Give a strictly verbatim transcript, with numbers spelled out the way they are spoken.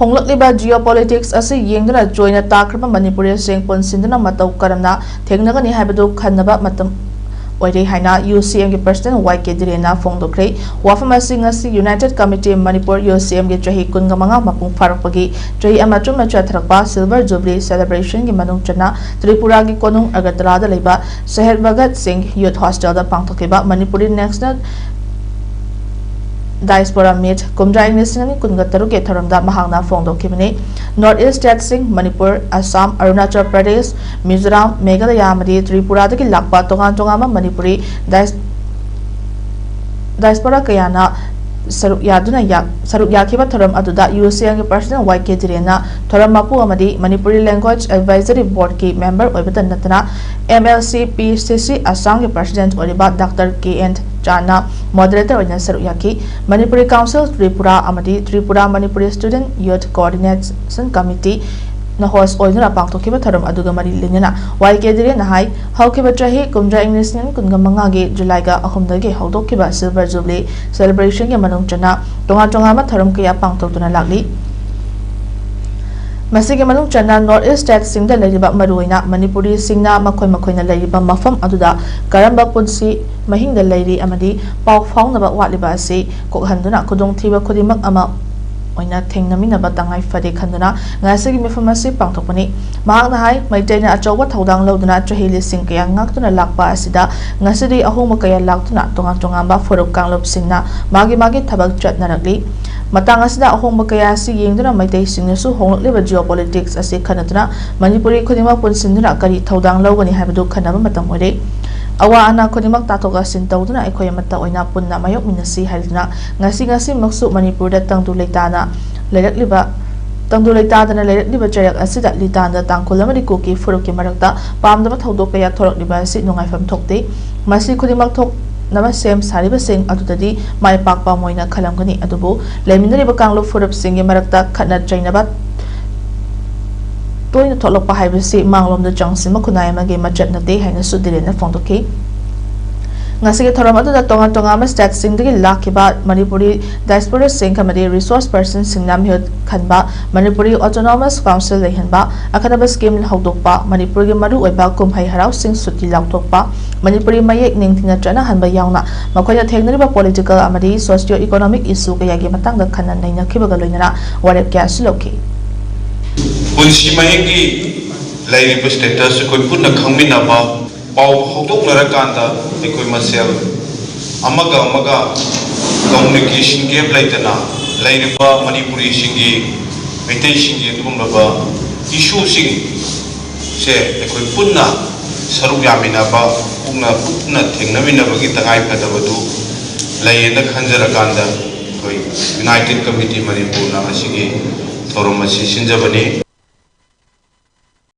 ꯍꯣꯡꯂꯛꯂꯤꯕ geopolitics ꯑꯁꯤ ꯌꯦꯡꯗꯨꯅ ꯆꯣꯏꯅ ꯇꯥꯈ꯭ꯔꯕ ꯃꯅꯤꯄꯨꯔꯤꯁꯤꯡ ꯄꯨꯟꯁꯤꯟꯗꯨꯅ ꯃꯇꯧ ꯀꯔꯝꯅ ꯊꯦꯡꯅꯒꯅꯤ ꯍꯥꯏꯕꯗꯨ ꯈꯟꯅꯕ ꯃꯇꯝ ꯑꯣꯏꯔꯦ ꯍꯥꯏꯅ UCMꯒꯤ President YK ꯙꯤꯔꯦꯟꯅ ꯐꯣꯡꯗꯣꯛꯈ꯭ꯔꯦ꯫ ꯋꯥꯐꯝ ꯑꯁꯤ ꯉꯁꯤ United Committee Manipur, UCMꯒꯤ ꯆꯍꯤ ꯀꯨꯟꯃꯉꯥ ꯃꯄꯨꯡ ꯐꯥꯔꯛꯄꯒꯤ ꯆꯍꯤ ꯑꯃ ꯆꯨꯝꯅ ꯆꯠꯊꯔꯛꯄ Silver Jubilee celebrationꯒꯤ ꯃꯅꯨꯡ ꯆꯟꯅ ꯇ꯭ꯔꯤꯄꯨꯔꯥꯒꯤ ꯀꯣꯅꯨꯡ ꯑꯒꯔꯇꯂꯥꯗ ꯂꯩꯕ ꯁꯍꯦꯗ ꯚꯒꯠ ꯁꯤꯡ Youth Hostelꯗ ꯄꯥꯡꯊꯣꯛꯈꯤꯕ ꯃꯅꯤꯄꯨꯔꯤ National Diaspora Meet ꯀꯨꯝꯖꯥ ꯏꯪ ꯂꯤꯁꯤꯡ ꯑꯅꯤ ꯀꯨꯟꯒ ꯇꯔꯨꯛꯀꯤ ꯊꯧꯔꯝꯗ ꯃꯍꯥꯛꯅ ꯐꯣꯡꯗꯣꯛꯈꯤꯕꯅꯤ꯫ North East stateꯁꯤꯡ ꯃꯅꯤꯄꯨꯔ, ꯑꯁꯥꯝ, ꯑꯔꯨꯅꯥꯆꯜ ꯄ꯭ꯔꯗꯦꯁ, ꯃꯤꯖꯣꯔꯥꯝ, ꯃꯦꯘꯥꯂꯌꯥ ꯑꯃꯗꯤ ꯇ꯭ꯔꯤꯄꯨꯔꯥꯗꯒꯤ ꯂꯥꯛꯄ ꯇꯣꯉꯥꯟ ꯇꯣꯉꯥꯟꯕ ꯃꯅꯤꯄꯨꯔꯤ ꯗꯥꯏꯁ-, diaspora ꯀꯌꯥꯅ ꯁꯔꯨꯛ ꯌꯥꯗꯨꯅ ꯌꯥ-, ꯁꯔꯨꯛ ꯌꯥꯈꯤꯕ ꯊꯧꯔꯝ ꯑꯗꯨꯗ UCMꯒꯤ President YK ꯙꯤꯔꯦꯟꯅ ꯊꯧꯔꯝ ꯃꯄꯨ ꯑꯃꯗꯤ Manipuri Language Advisory Boardꯀꯤ member ꯑꯣꯏꯕꯇ ꯅꯠꯇꯅ MLC PCC ꯑꯁꯥꯝꯒꯤ President ꯑꯣꯏꯔꯤꯕ Doctor K N ꯆꯥꯟꯅ moderator ꯑꯣꯏꯅ ꯁꯔꯨꯛ ꯌꯥꯈꯤ꯫ Manipuri Council Tripura ꯑꯃꯗꯤ Tripura Manipuri Student Youth Coordination Committeeꯅ host ꯑꯣꯏꯗꯨꯅ ꯄꯥꯡꯊꯣꯛꯈꯤꯕ ꯊꯧꯔꯝ ꯑꯗꯨꯒ ꯃꯔꯤ ꯂꯩꯅꯅ YK ꯙꯤꯔꯦꯟꯅ ꯍꯥꯏ, ꯍꯧꯈꯤꯕ ꯆꯍꯤ ꯀꯨꯝꯖꯥ ꯏꯪ ꯂꯤꯁꯤꯡ ꯑꯅꯤ ꯀꯨꯟꯒ ꯃꯉꯥꯒꯤ Julyꯒ ꯑꯍꯨꯝꯗꯒꯤ ꯍꯧꯗꯣꯛꯈꯤꯕ Silver Jubilee celebrationꯒꯤ ꯃꯅꯨꯡ ꯆꯟꯅ ꯇꯣꯉꯥꯟ ꯇꯣꯉꯥꯟꯕ ꯊꯧꯔꯝ ꯀꯌꯥ ꯄꯥꯡꯊꯣꯛꯇꯨꯅ ꯂꯥꯛꯂꯤ꯫ ꯃꯁꯤꯒꯤ ꯃꯅꯨꯡ ꯆꯟꯅ North East stateꯁꯤꯡꯗ ꯂꯩꯔꯤꯕ ꯃꯔꯨꯑꯣꯏꯅ ꯃꯅꯤꯄꯨꯔꯤꯁꯤꯡꯅ ꯃꯈꯣꯏ ꯃꯈꯣꯏꯅ ꯂꯩꯔꯤꯕ ꯃꯐꯝ ꯑꯗꯨꯗ ꯀꯔꯝꯕ ꯄꯨꯟꯁꯤ ꯃꯍꯤꯡꯗ ꯂꯩꯔꯤ ꯑꯃꯗꯤ ꯄꯥꯎ ꯐꯥꯎꯅꯕ ꯋꯥꯠꯂꯤꯕ ꯑꯁꯤ ꯀꯣꯛꯍꯟꯗꯨꯅ ꯈꯨꯗꯣꯡꯊꯤꯕ ꯈꯨꯗꯤꯡꯃꯛ ꯑꯃ ꯑꯣꯏꯅ ꯊꯦꯡꯅꯃꯤꯟꯅꯕ ꯇꯉꯥꯏ ꯐꯗꯦ ꯈꯟꯗꯨꯅ ꯉꯁꯤꯒꯤ ꯃꯤꯐꯝ ꯑꯁꯤ ꯄꯥꯡꯊꯣꯛꯄꯅꯤ꯫ ꯃꯍꯥꯛꯅ ꯍꯥꯏ, ꯃꯩꯇꯩꯅ ꯑꯆꯧꯕ ꯊꯧꯗꯥꯡ ꯂꯧꯗꯨꯅ ꯆꯍꯤ ꯂꯤꯁꯤꯡ ꯀꯌꯥ ꯉꯥꯛꯇꯨꯅ ꯂꯥꯛꯄ ꯑꯁꯤꯗ ꯉꯁꯤꯗꯤ ꯑꯍꯣꯡꯕ ꯀꯌꯥ ꯂꯥꯛꯇꯨꯅ ꯇꯣꯉꯥꯟ ꯇꯣꯉꯥꯟꯕ ꯐꯨꯔꯨꯞ ꯀꯥꯡꯂꯨꯞꯁꯤꯡꯅ ꯃꯥꯒꯤ ꯃꯥꯒꯤ ꯊꯕꯛ ꯆꯠꯅꯔꯛꯂꯤ꯫ ꯃꯇꯥꯡ ꯑꯁꯤꯗ ꯑꯍꯣꯡꯕ ꯀꯌꯥ ꯑꯁꯤ ꯌꯦꯡꯗꯨꯅ ꯃꯩꯇꯩꯁꯤꯡꯅꯁꯨ ꯍꯣꯡꯂꯛꯂꯤꯕ geopolitics ꯑꯁꯤ ꯈꯟꯅꯗꯨꯅ ꯃꯅꯤꯄꯨꯔꯤ ꯈꯨꯗꯤꯡꯃꯛ ꯄꯨꯟꯁꯤꯟꯗꯨꯅ ꯀꯔꯤ ꯊꯧꯗꯥꯡ ꯂꯧꯒꯅꯤ ꯍꯥꯏꯕꯗꯨ ꯈꯟꯅꯕ ꯃꯇꯝ ꯑꯣꯏꯔꯦ꯫ ꯑꯋꯥ ꯑꯅꯥ ꯈꯨꯗꯤꯡꯃꯛ ꯇꯥꯊꯣꯛ ꯇꯥꯁꯤꯟ ꯇꯧꯗꯨꯅ ꯑꯩꯈꯣꯏ ꯑꯃꯠꯇ ꯑꯣꯏꯅ ꯄꯨꯟꯅ ꯃꯥꯌꯣꯛꯃꯤꯟꯅꯁꯤ ꯍꯥꯏꯗꯨꯅ ꯉꯁꯤ ꯉꯁꯤꯃꯛꯁꯨ ꯃꯅꯤꯄꯨꯔꯗ ꯇꯪꯗꯨ ꯂꯩꯇꯥꯅ ꯂꯩꯔꯛꯂꯤꯕ, ꯇꯪꯗꯨ ꯂꯩꯇꯥꯗꯅ ꯂꯩꯔꯛꯂꯤꯕ ꯆꯩꯔꯛ ꯑꯁꯤꯗ ꯂꯤꯇꯥꯟꯗ ꯇꯥꯡꯈꯨꯜ ꯑꯃꯗꯤ ꯀꯨꯀꯤ ꯐꯨꯔꯨꯞꯀꯤ ꯃꯔꯛꯇ ꯄꯥꯝꯗꯕ ꯊꯧꯗꯣꯛ ꯀꯌꯥ ꯊꯣꯔꯛꯂꯤꯕ ꯑꯁꯤ ꯅꯨꯡꯉꯥꯏꯐꯝ ꯊꯣꯛꯇꯦ꯫ ꯃꯁꯤ ꯈꯨꯗꯤꯡꯃꯛ ꯊꯣꯛꯅꯕ ꯁꯦꯝ ꯁꯥꯔꯤꯕꯁꯤꯡ ꯑꯗꯨꯗꯗꯤ ꯃꯥꯏ ꯄꯥꯛꯄ ꯃꯣꯏꯅ ꯈꯜꯂꯝꯒꯅꯤ, ꯑꯗꯨꯕꯨ ꯂꯩꯃꯤꯟꯅꯔꯤꯕ ꯀꯥꯡꯂꯨꯞ ꯐꯨꯔꯨꯞꯁꯤꯡꯒꯤ ꯃꯔꯛꯇ ꯈꯠꯅ ꯆꯩꯅꯕ ꯇꯣꯏꯅ ꯊꯣꯛꯂꯛꯄ ꯍꯥꯏꯕꯁꯤ ꯃꯥꯡꯂꯣꯝꯗ ꯆꯪꯁꯤꯟꯕ ꯈꯨꯟꯅꯥꯏ ꯑꯃꯒꯤ ꯃꯆꯠ ꯅꯠꯇꯦ ꯍꯥꯏꯅꯁꯨ ꯙꯤꯔꯦꯟꯅ ꯐꯣꯡꯗꯣꯛꯈꯤ꯫ ꯉꯁꯤꯒꯤ ꯊꯧꯔꯝ ꯑꯗꯨꯗ ꯇꯣꯉꯥꯟ ꯇꯣꯉꯥꯟꯕ ꯁ꯭ꯇꯦꯠꯁꯤꯡꯗꯒꯤ ꯂꯥꯛꯈꯤꯕ ꯃꯅꯤꯄꯨꯔꯤ ꯗꯥꯏꯁꯄꯣꯔꯥꯁꯤꯡ ꯑꯃꯗꯤ ꯔꯤꯁꯣꯔꯁ ꯄꯔꯁꯟꯁꯤꯡꯅ ꯃꯤꯍꯨꯠ ꯈꯟꯕ, ꯃꯅꯤꯄꯨꯔꯤ ꯑꯣꯇꯣꯅꯣꯃꯁ ꯀꯥꯎꯟꯁꯤꯜ ꯂꯩꯍꯟꯕ, ꯑꯈꯟꯅꯕ ꯁ꯭ꯀꯤꯝ ꯍꯧꯗꯣꯛꯄ, ꯃꯅꯤꯄꯨꯔꯒꯤ ꯃꯔꯨꯑꯣꯏꯕ ꯀꯨꯝꯍꯩ ꯍꯔꯥꯎꯁꯤꯡ ꯁꯨꯇꯤ ꯂꯥꯎꯊꯣꯛꯄ, ꯃꯅꯤꯄꯨꯔꯤ ꯃꯌꯦꯛ ꯅꯤꯡꯊꯤꯅ ꯆꯠꯅꯍꯟꯕ ꯌꯥꯎꯅ ꯃꯈꯣꯏꯅ ꯊꯦꯡꯅꯔꯤꯕ ꯄꯣꯂꯤꯇꯤꯀꯦꯜ ꯑꯃꯗꯤ ꯁꯣꯁꯤꯌꯣ ꯏꯀꯣꯅꯣꯃꯤꯛ ꯏꯁꯨ ꯀꯌꯥꯒꯤ ꯃꯇꯥꯡꯗ ꯈꯟꯅ ꯅꯩꯅꯈꯤꯕꯒ ꯂꯣꯏꯅꯅ ꯋꯥꯔꯦꯞ ꯀꯌꯥꯁꯨ ꯂꯧꯈꯤ꯫ ꯄꯨꯟꯁꯤ ꯃꯍꯤꯡꯒꯤ ꯂꯩꯔꯤꯕ ꯁ꯭ꯇꯦꯇꯁ ꯑꯩꯈꯣꯏ ꯄꯨꯟꯅ ꯈꯪꯃꯤꯟꯅꯕ, ꯄꯥꯎ ꯐꯥꯎꯗꯣꯛꯅꯔꯀꯥꯟꯗ ꯑꯩꯈꯣꯏ ꯃꯁꯦꯜ ꯑꯃꯒ ꯑꯃꯒ ꯀꯝꯃꯨꯅꯤꯀꯦꯁꯟ ꯒꯦꯞ ꯂꯩꯇꯅ ꯂꯩꯔꯤꯕ ꯃꯅꯤꯄꯨꯔꯤꯁꯤꯡꯒꯤ, ꯃꯩꯇꯩꯁꯤꯡꯒꯤ ꯑꯗꯨꯒꯨꯝꯂꯕ ꯏꯁꯨꯁꯤꯡꯁꯦ ꯑꯩꯈꯣꯏ ꯄꯨꯟꯅ ꯁꯔꯨꯛ ꯌꯥꯃꯤꯟꯅꯕ, ꯄꯨꯟꯅ, ꯄꯨꯟꯅ ꯊꯦꯡꯅꯃꯤꯟꯅꯕꯒꯤ ꯇꯉꯥꯏꯐꯗꯕꯗꯨ ꯂꯩꯌꯦꯅ ꯈꯟꯖꯔꯀꯥꯟꯗ ꯑꯩꯈꯣꯏ ꯌꯨꯅꯥꯏꯇꯦꯠ ꯀꯃꯤꯇꯤ ꯃꯅꯤꯄꯨꯔꯅ ꯉꯁꯤꯒꯤ ꯊꯧꯔꯝ ꯑꯁꯤ ꯁꯤꯟꯖꯕꯅꯤ꯫